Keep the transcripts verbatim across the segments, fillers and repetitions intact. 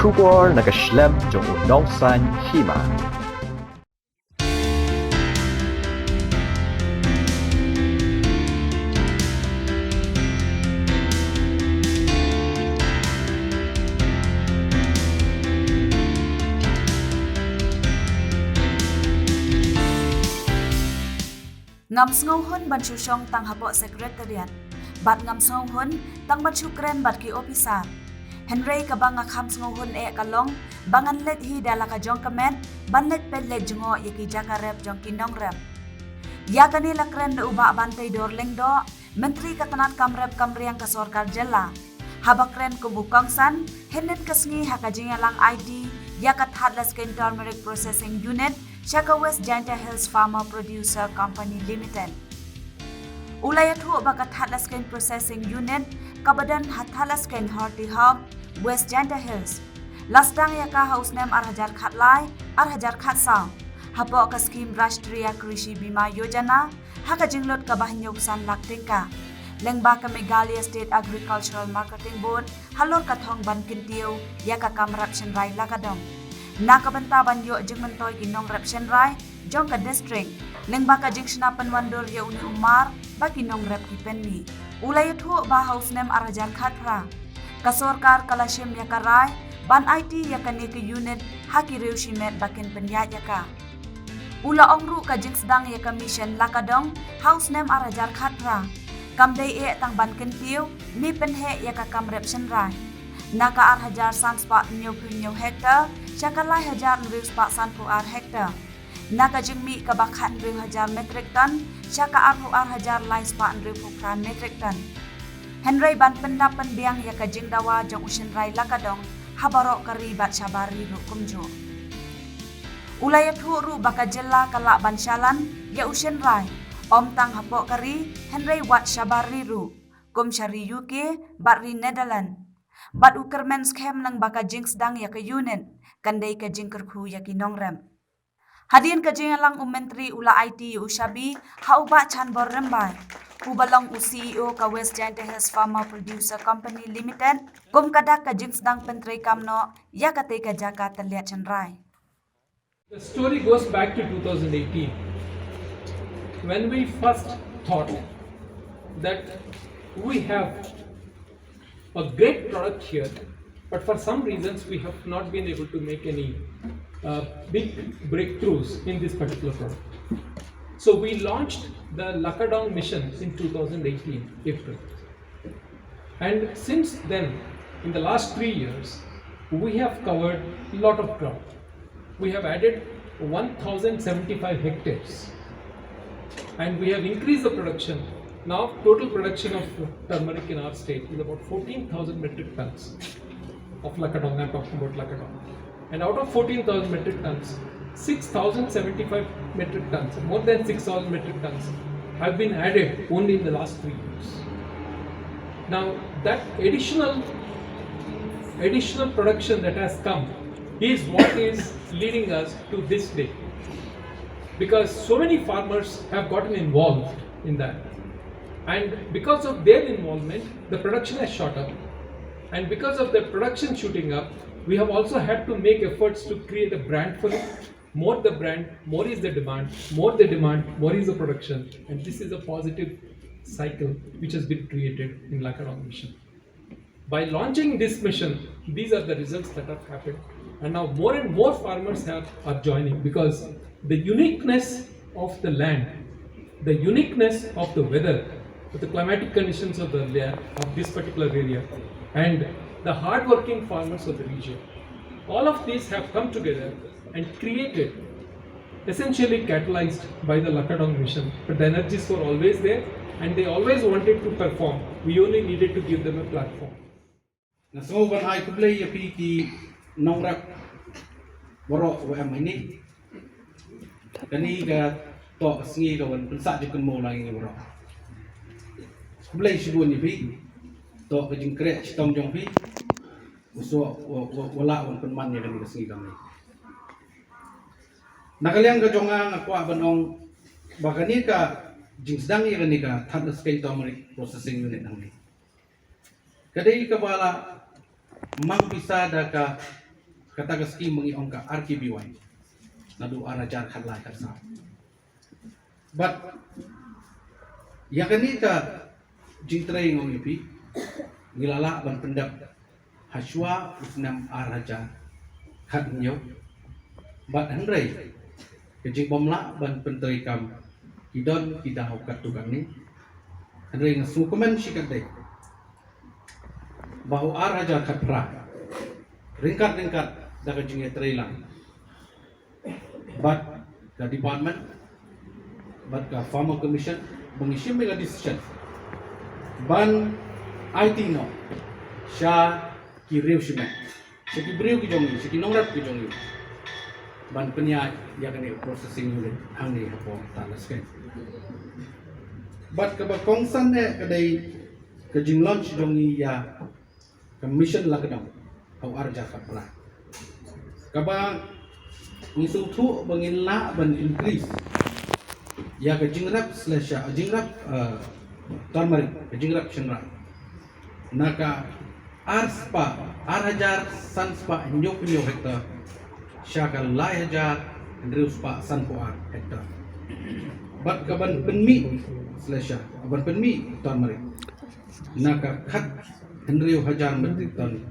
Khubor na ka shlem jong u nongsan hima. Ngam sngewhun ban shu shong tang hapoh Secretariat bad ngam sngewhun tang ban shu kren bad ki ophisar. Hynrei kaba nga kham sngewhun eh ka long ba ngan leit hi da la ka jong ka met ban leit peit leit jngoh ïa ki jaka rep jong ki nongrep. Ïa kane la kren da u Bah Banteidor Lyngdoh, Myntri ka tnat kam rep kam riang ka sorkar jylla. Haba kren kum u kongsan, hynnin ka sngi ha ka jingïalang aiti ïa ka Thadlaskein Turmeric Processing Unit sha ka West Jaintia Hills Farmer Producer Company Limited. U la ïathuh ba ka Thadlaskein Processing Unit kaba don ha Thadlaskein Horti Hub, West Jaintia Hills, la sdang ïa ka ha u snem ar hajar khatlai, ar hajar khatsaw, hapoh ka skhim Rashtriya Krishi Bima Yojana, ha ka jinglut kaba hynñiewphew san lak tyngka, lyngba ka Meghalaya State Agricultural Marketing Board, halor ka thong ban kyntiew ïa ka kam rep shynrai la ka dong, na ka bynta ban ïoh jingmyntoi ki nongrep shynrai jong ka district, lyngba ka jingshna pynwandur ïa une u mar ba ki nongrep ki pynmih. U la ïathuh ba ha u snem ar hajar khatphra, ka sorkar ka la shim ïa ka rai ban aiti ïa kane ka unit ha ki riew shimet ba kin pynïaid ïa ka. U la ong ruh ka jingsdang ïa ka mission la ka dong ha u snem ar hajar khatphra kam dei eh tang ban kyntiew ne pynheh ïa ka kam rep shynrai, na ka ar hajar san spah hynñiewphew hynñiew hektar sha ka lai hajar hynriew spah sanphew ar hektar, na ka jingmih kaba khathynriew hajar metric ton sha ka arphew ar hajar lai spah hynriewphew phra metric ton. Hynrei ban pyndap pynbiang ïa ka jingdawa jong u shynrai la ka dong ha baroh ka ri bad shabar ri ruh kumjuh. U la ïathuh ruh ba ka jylla ka lah ban shalan ïa u shynrai ym tang hapoh ka ri hynrei wat shabar ri ruh, kum sha ri U K bad ri Netherlands. Bad u kyrmen skhem lang ba ka jingsdang ïa ka unit kan dei ka jingkyrkhu ïa ki nongrep. Hadien ka jingïalang, u Myntri u la aiti ïa u shabi ha u Bah Chanbor Rymbai, uba long u C E O ka West Jaintia Hills Farmer Producer Company Limited, kum ka dak ka jingsdang pyntreikam noh ïa katei ka jaka tylliat shynrai. The story goes back to two thousand eighteen, when we first thought that we have a great product here, but for some reasons we have not been able to make any uh, big breakthroughs in this particular product. So we launched the Lakadong Mission in two thousand eighteen, April. And since then, in the last three years, we have covered a lot of ground. We have added one thousand seventy-five hectares, and we have increased the production. Now, total production of turmeric in our state is about fourteen thousand metric tons of Lakadong. I'm talking about Lakadong. And out of fourteen thousand metric tons, six thousand seventy-five metric tons, more than six thousand metric tons, have been added only in the last three years. Now, that additional additional production that has come is what is leading us to this day, because so many farmers have gotten involved in that, and because of their involvement, the production has shot up, and because of the production shooting up, we have also had to make efforts to create a brand for it. More the brand, more is the demand, more the demand, more is the production, and this is a positive cycle which has been created in Lakadong Mission. By launching this mission, these are the results that have happened. And now more and more farmers have, are joining, because the uniqueness of the land, the uniqueness of the weather, of the climatic conditions of the land, of this particular area, and the hardworking farmers of the region, all of these have come together and created, essentially catalyzed by the Lakadong Mission. But the energies were always there and they always wanted to perform. We only needed to give them a platform. Nga sngew ban ai khublei ïa phi ki nongrep baroh ba em hangne. Kane ka toh ka sngi ka wan pynsah jingkynmaw lang ïa ngi baroh. Khublei shibun ïa phi. Toh ka jingkhreh shitom jong phi. U soh wa, wa, wa lah wan pynman ïa kane ka sngi kane. Na ka liang ka jong nga, nga kwah ban ong ba kane ka jingsdang ïa kane ka Thadlaskein Turmeric Processing Unit hangne, ka dei kaba la mang pisa da ka Kata ka skim ba ngi ong ka R K B Y. Naduh ar hajar khatlai khatsaw. Bad ïa kane ka jingtrei nga ong ïa phi, ngi la lah ban pyndep ha shuwa u snem ar hajar khathynñiew. Bad hynrei ka jingbym lah ban pyntreikam ki don ki daw katto katne. Hynrei nga sngewkmen shikatdei ba u ar hajar khatphra, ryngkat ryngkat da ka jingïatreilang bad ka department bad ka Farmer Commission, ba ngi shim ïa ka decision ban aiti noh sha ki riew shimet, sha ki briew ki jong ngi, sha ki nongrep ki jong ngi, ban pynïaid ïa kane processing unit hangne hapoh Thadlaskeiñ. Bad kaba kongsan eh ka dei ka jinglaunch jong ngi ïa ka mission Lakdong ha u ar hajar khatphra, kaba ngi sngewthuh ba ngin lah ban increase ïa ka jingrep slash, ah, jingrep, ah, turmeric, ka jingrep shynrai, na ka ar spah, ar hajar san spah hynñiewphew hektar sha ka lai hajar hynriew spah sanphew ar hektar. Bad ka ban pynmih slash, ah, ban pynmih turmeric na ka khat hynriew hajar metric ton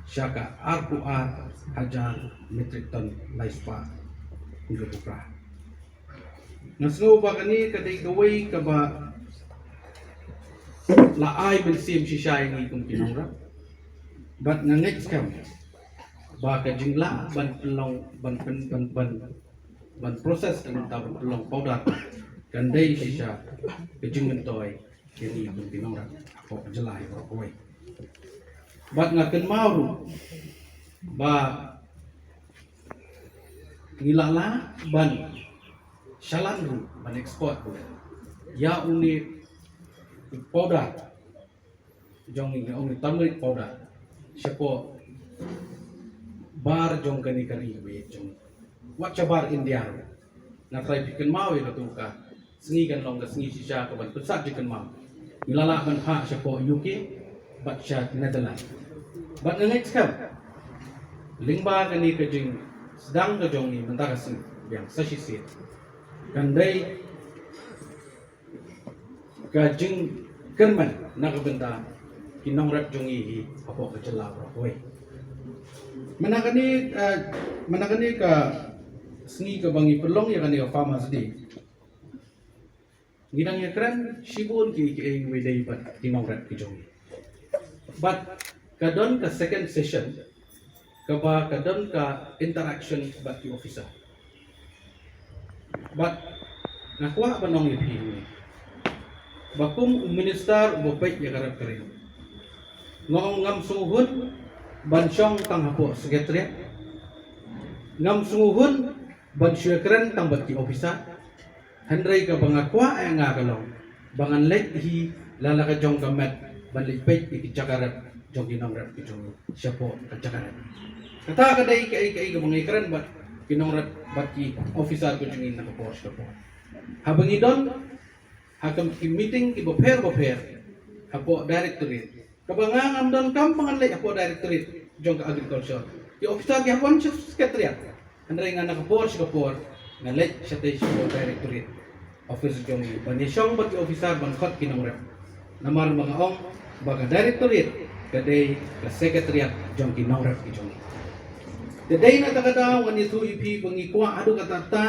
sha ka arphew ar hajar metric ton lai spah hynriewphew phra. Nga sngew ba kane ka dei kawei kaba la ai mynsiem shisha ïa ngi kum ki nongrep. Bad nga ngeit skhem ba ka jinglah ban pynlong, ban pyn, ban, ban, ban process, ka mynta ban pynlong powder, kan dei shisha ka jingmyntoi ïa ngi kum ki nongrep hapoh ka jylla baroh kawei. Bad nga kynmaw ruh ba ngi la lah ban shalan ruh, ban export ruh ïa une u powder jong ngi, une u turmeric powder, shapoh bar jong kane ka ri kaba ïeit jong ngi, wat shabar India ruh. Nga trai phi kynmaw ïa katu ka sngi kan long ka sngi shisha kaban pynsah jingkynmaw. Ngi la lah ban phah shapoh U K bad sha Netherlands. Bad nga ngeit skhem lyngba kane ka jingsdang ka jong ngi mynta ka sngi biang sa shisien, kan dei ka jingkyrmen na ka bynta ki nongrep jong ngi hi hapoh ka jylla baroh kawei. Mynta kane, eh, mynta kane ka sngi kaba ngi pynlong ïa kane ka Farmers Day, ngi dang ïakren shibun kiei kiei kiba ïadei bad ki nongrep ki jong ngi. Bad ka don ka second session kaba ka don ka interaction bad ki officer. Bad nga kwah ban ong ïa phi hangne ba kum u minister uba peit ïa ka rep ka riam, nga ong ngam sngewhun ban shong tang hapoh secretariat, ngam sngewhun ban shu ïakren tang bad ki officer. Hynrei kaba nga kwah eh nga ka long ba ngan leit hi la la ka jong ka met ban leit peit ïa ki jaka rep jong ki nongrep ki jong ngi shapoh ka jaka rep. Kata ka dei kaei kaei kaba ngi kren bad ki nongrep bad ki officer ki jong ngi na ka por sha ka por. Haba ngi don ha ki meeting kiba pher ba pher hapoh directorate, kaba nga ngam don kam ba ngan leit hapoh directorate jong ka agriculture, ki officer ki hap wan sha secretariat. Hynrei nga na ka por sha ka por nga leit shatei sha ka directorate office jong ngi ban ïashong bad ki officer ban khot ki nongrep. Namar ba nga ong ba ka directorate ka dei ka secretariat jong ki nongrep ki jong ngi. Te dei na kata ka daw ngan ïathuh ïa phi ba ngi kwah haduh katta katta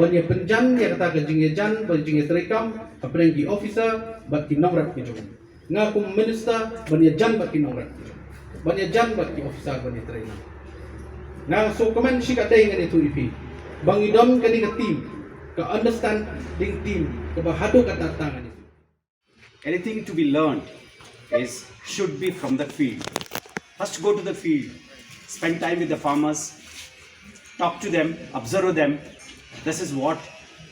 ban ïa pynjan ïa kata ka jingïajan, ban jingïatreikam hapdeng ki officer bad ki nongrep ki jong ngi. Nga kum minister ban ïajan bad ki nongrep, ban ïajan bad ki officer ban ïatreilang. Nga sngewkmen shikatdei ngan ïathuh ïa phi ba ngi don kane ka team, ka understanding team kaba haduh katta katta ngan ïathuh. Anything to be learned is, should be from the field. First go to the field, spend time with the farmers, talk to them, observe them. This is what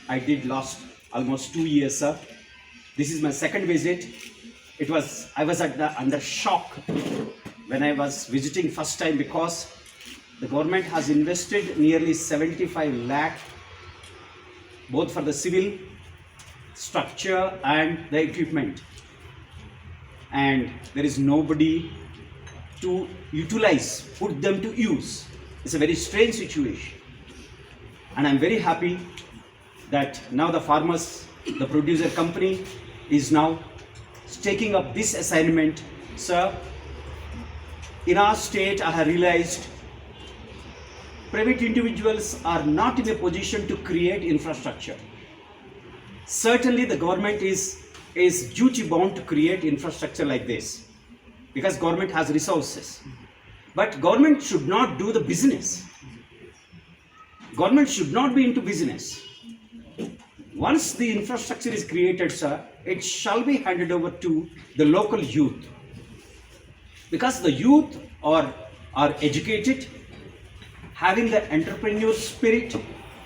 I did last almost two years, sir. This is my second visit. It was, I was at the, under shock when I was visiting first time, because the government has invested nearly seventy-five lakh, both for the civil structure and the equipment, and there is nobody to utilize, put them to use. It's a very strange situation. And I'm very happy that now the farmers, the producer company is now taking up this assignment. Sir, in our state, I have realized private individuals are not in a position to create infrastructure. Certainly, the government is, is duty bound to create infrastructure like this because government has resources. But government should not do the business. Government should not be into business. Once the infrastructure is created, sir, it shall be handed over to the local youth. Because the youth are, are educated, having the entrepreneur spirit,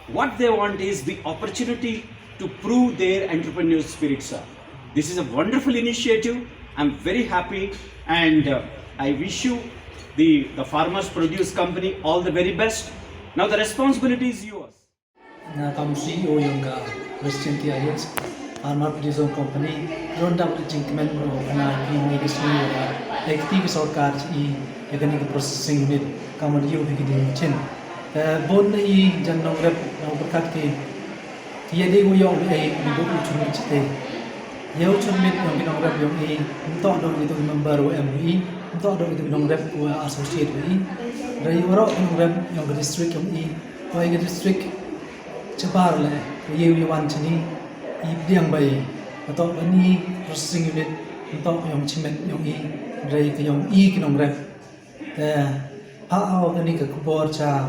what they want is the opportunity to prove their entrepreneur spirit, sir. This is a wonderful initiative. I'm very happy, and uh, I wish you, the, the Farmers Produce Company, all the very best. Now the responsibility is yours. Nga kam C E O yong ka Western T I S, Farmer Producer Company, don dap da jingkmen ro kana ki ngi ki sngi ro ka ekti ki sorkar i ya kani ki processing unit kam da yu ki din chin. Bun i jan nongrep na berkat ki ki ya dei u yong u ei u duk u chun chite. Ya u chun mit yong ki nongrep yong i, mtok dong i tu member u M U i, mtok dong i tu nongrep u associate u i. Rai u rok nongrep yong ka district yong i, Wai ka district chabar le, ka ye wi wan chini, i pdiang bai, ka tok bani processing unit, ka tok yong chimet yong i, rei ka yong i ki nongrep. Te, ha aw kani ka khubor cha,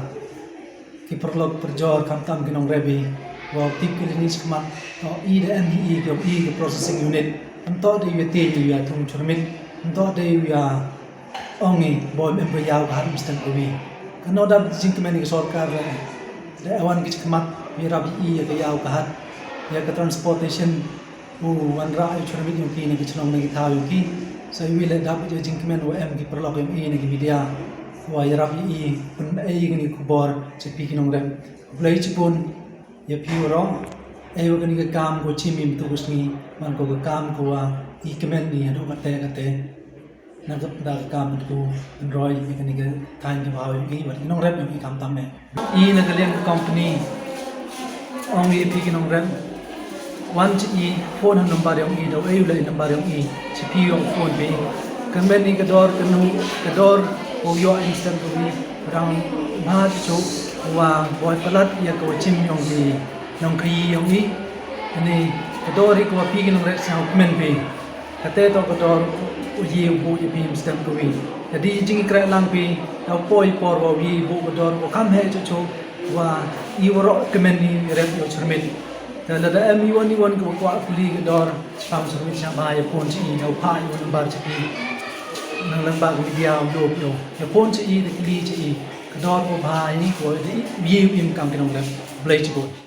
ki perlok perjor kam tam ki nongrep i, wa tip ki lini chikmat, to i da em hi i ki yong i ki processing unit, anto da i wa te i wa thung churmit, anto da i wa Ong i, boi em em ka yaw ka hat mstem ka wi. Ka no dap jingkmen ka sorkar le. Da ewan ki chikmat, wi rap i ya ka yaw ka hat. Ya ka transportation, u wan ra yu churmit yung ki na ki chnong na ki thaw yung ki. Sa wi le dap ya jingkmen wa em ki perlok yung i na ki media. Wa ya rap i pun ei kani khubor, chipi ki nongrep. Blai chipun, ya pi wa rong. Ei wa kani ka kam ko chimim tu kusni, man ko ka kam ko wa i kmen ni hadu kate kate. Na ka da ka kam ku enroi ni kani ka thain ka bau i wat nongrep i kam tam ne. I na ka liang ka company ong i pi ki nongrep wan chi i phone number yong i da ei u le number yong i chi pi yong phone pi. Kan ben i ka dor ka nu ka dor ko yo instant ko i rang ma chu wa boi palat ya ko chim yong i nong ka i yong i. Ani ka dor i ko pi ki nongrep sa kmen pi. Kate to ka dor u yi u bu i pi mstem ka wi. Ka di jing i kreh lang pi, ta u poi por wa u yi u bu ka dor u kam he chu chu wa i wa ro kmen i rep yo churmit. Ta la da em i wan i wan ka wa kwa kuli ka dor chipam churmit cha ba ya pon chi i ta u pa i wan bar chi pi. Nang lang ba ka media u yo yo. Ya pon chi i ta kuli chi i ka dor u ba i ko da i yi u im kam ki nongrep. Blai chi bot.